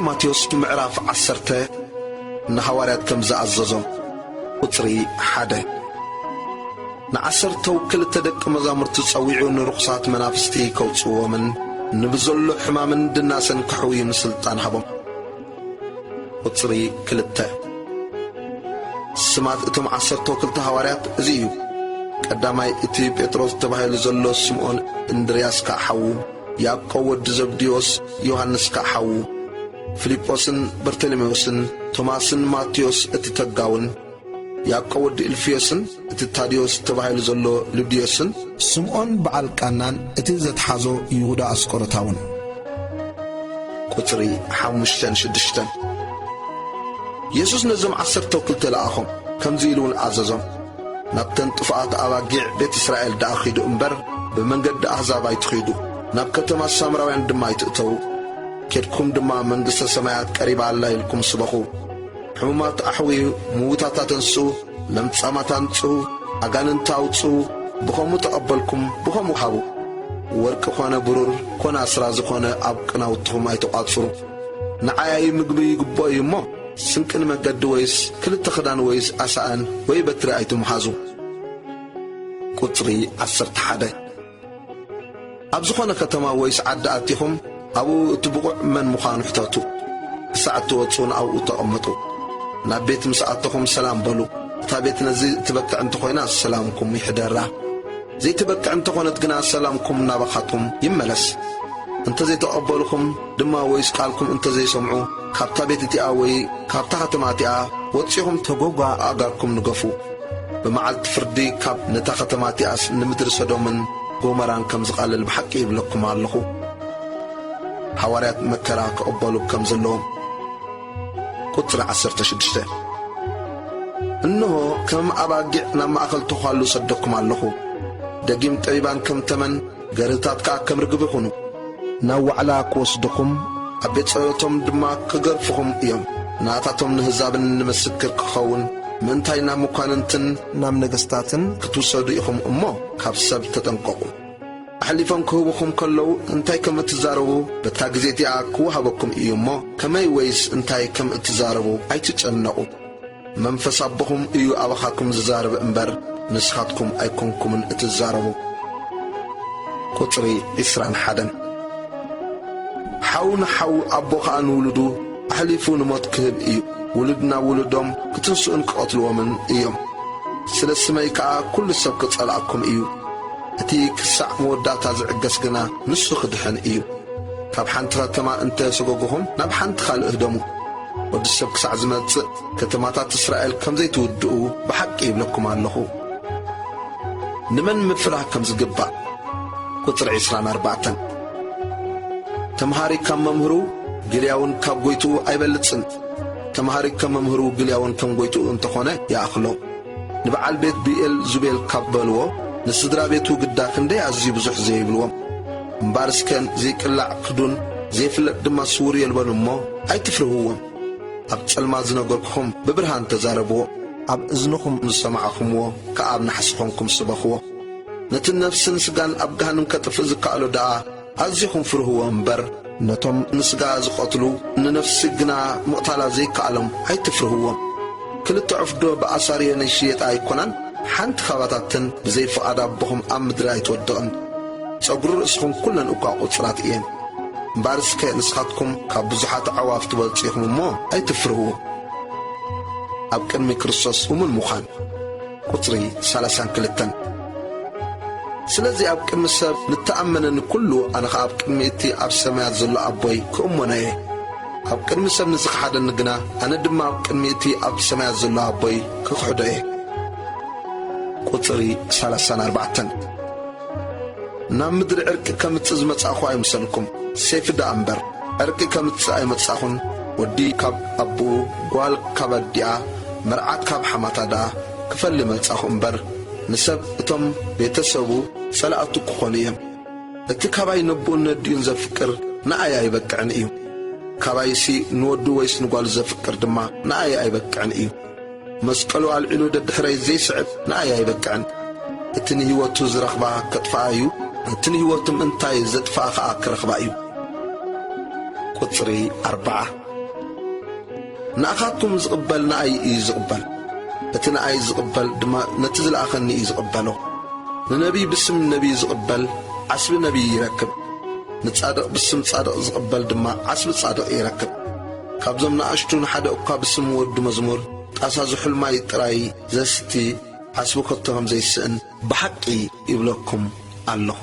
ማቴዎስ ምዕራፍ ዓሰርተ ንሃዋርያት ከም ዝኣዘዞም። ቁጽሪ ሓደ። ንዓሰርተው ክልተ ደቂ መዛሙርቲ ጸዊዑ ንርኹሳት መናፍስቲ ከውጽእዎምን ንብዘሎ ሕማምን ድናሰን ከሕውዩን ስልጣን ሃቦም። ቁጽሪ ክልተ። ስማት እቶም ዓሰርተው ክልተ ሃዋርያት እዚ እዩ። ቀዳማይ እቲ ጴጥሮስ ተባሂሉ ዘሎ ስምዖን፣ እንድርያስ ከኣ ሓዉ፣ ያዕቆብ ወዲ ዘብድዮስ፣ ዮሃንስ ከኣ ሓዉ፣ ፊልጶስን በርተሎሜዎስን፣ ቶማስን ማቴዎስ እቲ ተጋውን፣ ያዕቆብ ወዲ እልፍዮስን እቲ ታድዮስ ተባሂሉ ዘሎ ልብድዮስን፣ ስምዖን በዓል ቃናን እቲ ዘትሓዞ ይሁዳ ኣስቆሮታውን። ቁጽሪ ሓሙሽተን ሽዱሽተን። የሱስ ነዞም ዓሰርተው ክልተ ለኣኾም፣ ከምዚ ኢሉ እውን ኣዘዞም፣ ናብተን ጥፉኣት ኣባጊዕ ቤት እስራኤል ደኣ ኺዱ እምበር፣ ብመንገዲ ኣህዛብ ኣይትኺዱ፣ ናብ ከተማ ሳምራውያን ድማ ኣይትእተዉ። ኬድኩም ድማ መንግስተ ሰማያት ቀሪባ ኣላ ኢልኩም ስበኹ። ሕሙማት ኣሕውዩ፣ ምዉታት ኣተንስኡ፣ ለምጻማት ኣንጽሁ፣ ኣጋንንቲ ኣውጽኡ፣ ብኸምኡ ተቐበልኩም፣ ብኸምኡ ሃቡ። ወርቂ ኾነ ብሩር ኮነ ኣስራዚ ኾነ ኣብ ቅናውትኹም ኣይትቋጽሩ። ንዓይ ምግቢ ይግብኦ እዩ እሞ፣ ስንቂ ንመገዲ ወይስ ክልተ ኽዳን ወይስ ኣሳእን ወይ በትሪ ኣይትምሃዙ። ቁጽሪ ዓሰርተ ሓደ። ኣብ ዝኾነ ከተማ ወይስ ዓዲ ኣቲኹም፣ ኣብኡ እቲ ብቑዕ መን ምዃኑ ሕተቱ። ክሳዕ እትወጹ ንኣብኡ ተቐመጡ። ናብ ቤት ምስ ኣተኹም ሰላም በሉ። እታ ቤት ነዚ እትበቅዕ እንተኾይና ሰላምኩም ይሕደራ። ዘይትበቅዕ እንተኾነት ግና ሰላምኩም ናባኻትኩም ይመለስ። እንተዘይተቐበሉኹም ድማ ወይስ ቃልኩም እንተዘይሰምዑ፣ ካብታ ቤት እቲኣ ወይ ካብታ ከተማ እቲኣ ወጺኹም ተጎጓ ኣእጋርኩም ንገፉ። ብመዓልቲ ፍርዲ ካብ ነታ ከተማ እቲኣስ ንምድሪ ሰዶምን ጎመራን ከም ዝቓለል ብሓቂ ይብለኩም ኣለኹ። ሃዋርያት መከራ ክቕበሉ ከም ዘለዎም። ቁጽሪ ዓሰርተ ሽዱሽተ። እንሆ፣ ከም ኣባጊዕ ናብ ማእከል ተዃሉ ሰደኩም ኣለኹ። ደጊም ጠቢባን ከም ተመን፣ ገርህታት ከኣ ከም ርግብ ይኹኑ። ናብ ዋዕላ ክወስድኹም፣ ኣብ ቤት ጸሎቶም ድማ ክገርፍኹም እዮም። ንኣታቶም ንህዛብን ንምስክር ክኸውን፣ ምእንታይ ናብ መኳንንትን ናብ ነገስታትን ክትውሰዱ ኢኹም እሞ፣ ካብ ሰብ ተጠንቀቑ። ኣሕሊፎም ክህቡኹም ከለዉ እንታይ ከም እትዛረቡ በታ ግዜ እቲኣ ክወሃበኩም እዩ እሞ፣ ከመይ ወይስ እንታይ ከም እትዛረቡ ኣይትጨነቑ። መንፈስ ኣቦኹም እዩ ኣባኻትኩም ዝዛረብ እምበር፣ ንስኻትኩም ኣይኮንኩምን እትዛረቡ። ቁጽሪ ዕስራን ሓደን። ሓው ንሓው፣ ኣቦ ኸኣ ንውሉዱ ኣሕሊፉ ንሞት ክህብ እዩ። ውሉድ ናብ ውሉዶም ክትንስኡን ክቐትልዎምን እዮም። ስለ ስመይ ከኣ ኩሉ ሰብ ክጸልኣኩም እዩ። እቲ ክሳዕ መወዳእታ ዝዕገስ ግና ንሱ ክድሕን እዩ። ካብ ሓንቲ ኸተማ እንተ ሰጎግኹም፣ ናብ ሓንቲ ኻልእ ህደሙ። ወዲ ሰብ ክሳዕ ዝመጽእ፣ ከተማታት እስራኤል ከም ዘይትውድኡ ብሓቂ ይብለኩም ኣለኹ። ንመን ምፍራህ ከም ዝግባእ። ቁጽሪ ዕስራን ኣርባዕተን። ተምሃሪ ካብ መምህሩ፣ ግልያውን ካብ ጐይትኡ ኣይበልጽን። ተምሃሪ ከም መምህሩ፣ ግልያውን ከም ጐይትኡ እንተኾነ ይኣኽሎ። ንበዓል ቤት ብኤል ዙቤል ካብ በልዎ፣ ንስድራ ቤቱ ግዳ ክንደይ ኣዝዩ ብዙሕ ዘይብልዎም። እምበኣር እስከ ዘይቅላዕ ክዱን ዘይፍለጥ ድማ ስዉር የልቦን እሞ ኣይትፍርህዎም። ኣብ ጸልማት ዝነገርኩኹም ብብርሃን ተዛረብዎ። ኣብ እዝንኹም ዝሰማዕኹምዎ ከኣ ኣብ ናሕሲ ኾንኩም ስበኽዎ። ነቲ ነፍስን ስጋን ኣብ ገሃንም ከጥፍእ ዝከኣሎ ደኣ ኣዚኹም ፍርህዎ እምበር፣ ነቶም ንስጋ ዝቐትሉ ንነፍሲ ግና ምቕታላ ዘይከኣሎም ኣይትፍርህዎም። ክልተ ዑፍ ዶ ብኣሳርየን ይሽየጣ ኣይኮናን? ሓንቲ ካባታተን ብዘይ ፍቓድ ኣቦኹም ኣብ ምድሪ ኣይትወድቕን። ጸጉሪ ርእስኹም ኩለን እኳ ቁጽራት እየን። እምበኣር እስከ ንስኻትኩም ካብ ብዙሓት ኣዕዋፍ ትበልጹ ኢኹም እሞ ኣይትፍርህዎ። ኣብ ቅድሚ ክርስቶስ እሙን ምዃን። ቁጽሪ ሰላሳን ክልተን። ስለዚ ኣብ ቅድሚ ሰብ ንተኣመነኒ ኩሉ፣ ኣነ ኸኣ ኣብ ቅድሚ እቲ ኣብ ሰማያት ዘሎ ኣቦይ ክእመኖ እየ። ኣብ ቅድሚ ሰብ ንዝኸሓደኒ ግና፣ ኣነ ድማ ኣብ ቅድሚ እቲ ኣብ ሰማያት ዘሎ ኣቦይ ክኽሕዶ እየ። ቁጽሪ ሰላሳን ኣርባዕተን። ናብ ምድሪ ዕርቂ ከምጽእ ዝመጻእኹ ኣይምሰልኩም፣ ሴፍ ደኣ እምበር። ዕርቂ ከምጽእ ኣይመጻኹን። ወዲ ካብ ኣቦኡ፣ ጓል ካብ ኣዲኣ፣ መርዓት ካብ ሓማታ ደኣ ክፈሊ መጻኹ እምበር፣ ንሰብ እቶም ቤተሰቡ ጸላእቱ ክኾኑ እዮም። እቲ ካባይ ነቦኡን ነዲኡን ዘፍቅር ንኣይ ኣይበቅዕን እዩ። ካባይሲ ንወዱ ወይስ ንጓሉ ዘፍቅር ድማ ንኣይ ኣይበቅዕን እዩ። መስቀሉ ኣልዒሉ ደድሕረይ ዘይስዕብ ንኣይ ኣይበቅዕን። እቲ ንህይወቱ ዝረኽባ ከጥፍኣ እዩ፣ እቲ ንህይወቱ ምእንታይ ዘጥፍኣ ኸኣ ክረኽባ እዩ። ቁጽሪ ኣርብዓ። ንኣኻትኩም ዝቕበል ንኣይ እዩ ዝቕበል፣ እቲ ንኣይ ዝቕበል ድማ ነቲ ዝለኣኸኒ እዩ ዝቕበሎ። ንነቢይ ብስም ነቢይ ዝቕበል ዓስቢ ነቢይ ይረክብ፣ ንጻድቕ ብስም ጻድቕ ዝቕበል ድማ ዓስቢ ጻድቕ ይረክብ። ካብዞም ንኣሽቱ ንሓደ እኳ ብስም ወዱ መዝሙር ጣሳ ዝሑል ማይ ጥራይ ዘስቲ ዓስቢ ከቶ ከም ዘይስእን ብሓቂ ይብለኩም ኣለኹ።